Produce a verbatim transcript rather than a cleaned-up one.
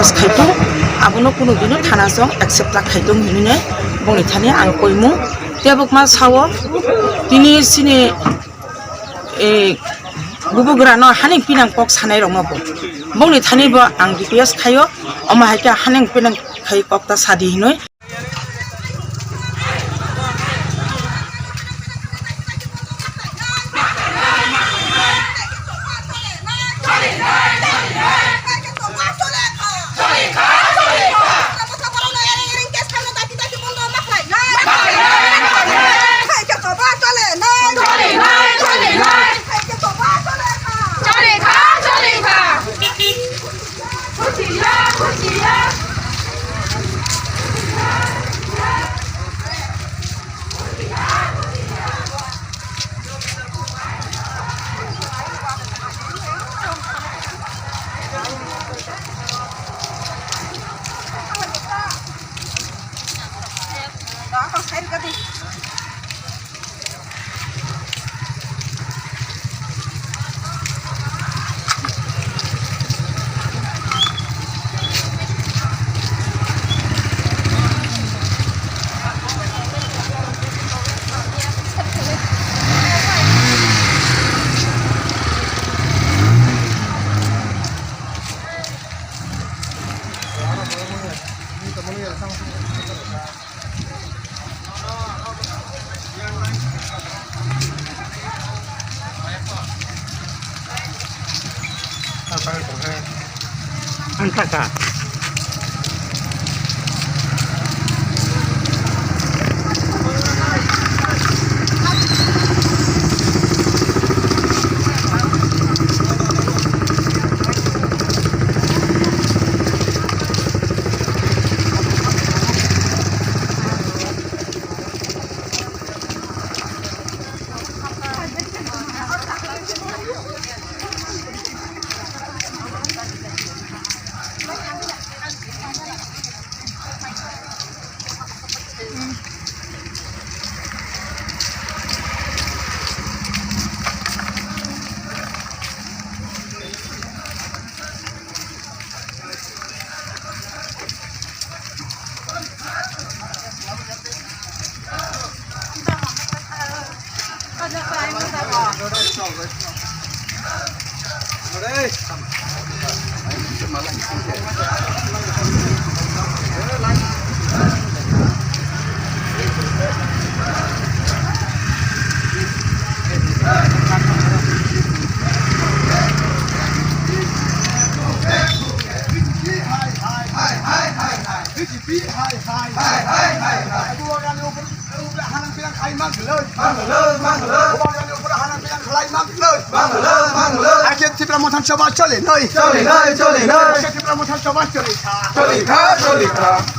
Khaitung, abono kuno dino thana song accept la khaitung hinine bongni thani ang koimung. Tebok ma sao, tini sini, eh, bubugrano haning pinang kok sanai rokno bo. Bongni thani bo ang request khaio, omo hai khe haning pinang khai kok ta sadi hinoi. Ang thaka. Akhir Tipra Motha Sabha chole noi. Chole noi, chole noi. Akhir Tipra Motha Sabha chole kha. Chole kha, chole kha.